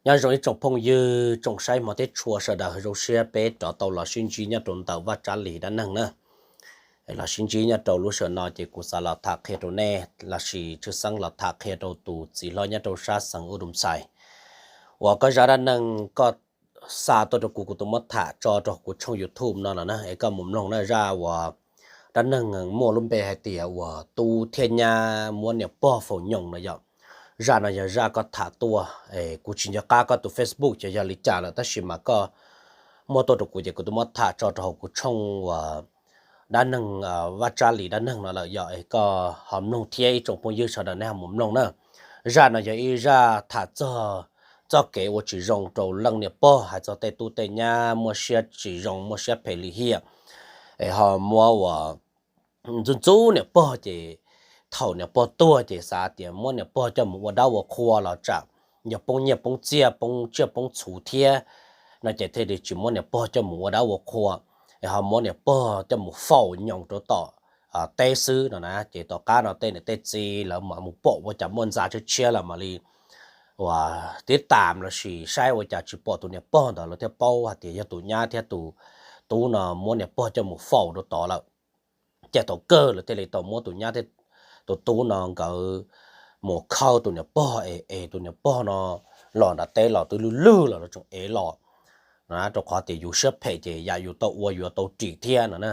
Nyob zoo ib tsoom phooj ywg tsoom saib hmov thiab tshua sawv daws, zoo siab peb rov tau los sib ntsib nyob rau ntawm Vaj Tsab Lis dab neeg na. Los sib ntsib nyob rau lub sij hawm no ces kuv xav los tham qhia rau nej lossis tshwj xeeb los tham qhia rau tus txiv hlob nyob rau sab xeev Udomxais uas koj zaj dab neeg koj xa tuaj rau kuv, kuv tus muab tham tso rau kuv tshooj YouTube no los na, es koj mus mloog na. Zaj uas dab neeg muaj lub npe hais tias uas tub thiab nyab muab niam pog faus nyoos no yom. Zaj no yog zaj koj tham tuaj, kuv tsis nco qab koj tus Facebook ces yog li cas lawm, tab sis mas koj muab tuaj rau kuv ces kuv tus muab tham tso rau hauv kuv tshooj uas dab neeg, Vaj Tsab Lis dab neeg no lawm yom, es koj ho mloog thiab ib tsoom phooj ywg sawv daws nej ho mus mloog na. Zaj no yog ib zaj tham txog txoj kev ua tsis zoo rau leej niam pog, hais txog tej tub tej nyab muaj siab tsis zoo, muaj siab phem lim hiam, es ho muab uas ntxub ntxub niam pog ces thaum niam pog tuag ces xav tias muab niam pog coj mus ua dab ua qhua los tsam yog poob nyiaj poob txiaj poob tsiaj poob txhuv thiab no ces thiaj li tsis muab niam pog coj mus ua dab ua qhua, es ho muab niam pog coj mus faus nyoos rau tom teb xwb no na. Ces tom qab no tej niam tej txiv lawv mam mus pom ua cas muaj ntxa tshiab tshiab lawm mam li uas tib tam lossis saib ua cas tsis pom tus niam pog ntawd, lawv thiaj paub hais tias yog tus nyab thiab tus tub no muab niam pog coj mus faus rau tod lawm. Ces thaum kawg lawv thiaj li tau muab tus nyab thiab tus tub no nkawd mus khawb tus niam pog es es tus niam pog no los nram teb los twb lwj lwj los lawv tseem ev los no, rau qhov tias yus siab phem ces yam yus tau ua yuav tau ris thiab no na.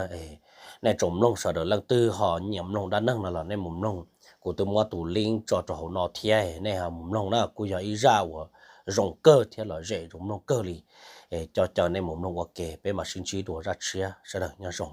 Nej tsoom mloog sawv daws leej twg ho nyiam mloog dab neeg no los nej mus mloog, kuv twb muab tus link tso rau hauv no thiab, nej ho mus mloog na. Kuj yog ib zaj uas zoo kawg thiab lom zem zoo mloog kawg li. Cov caw nej mus mloog ua ke, peb mam sib ntsib dua zaj tshiab, sawv daws nyob zoo.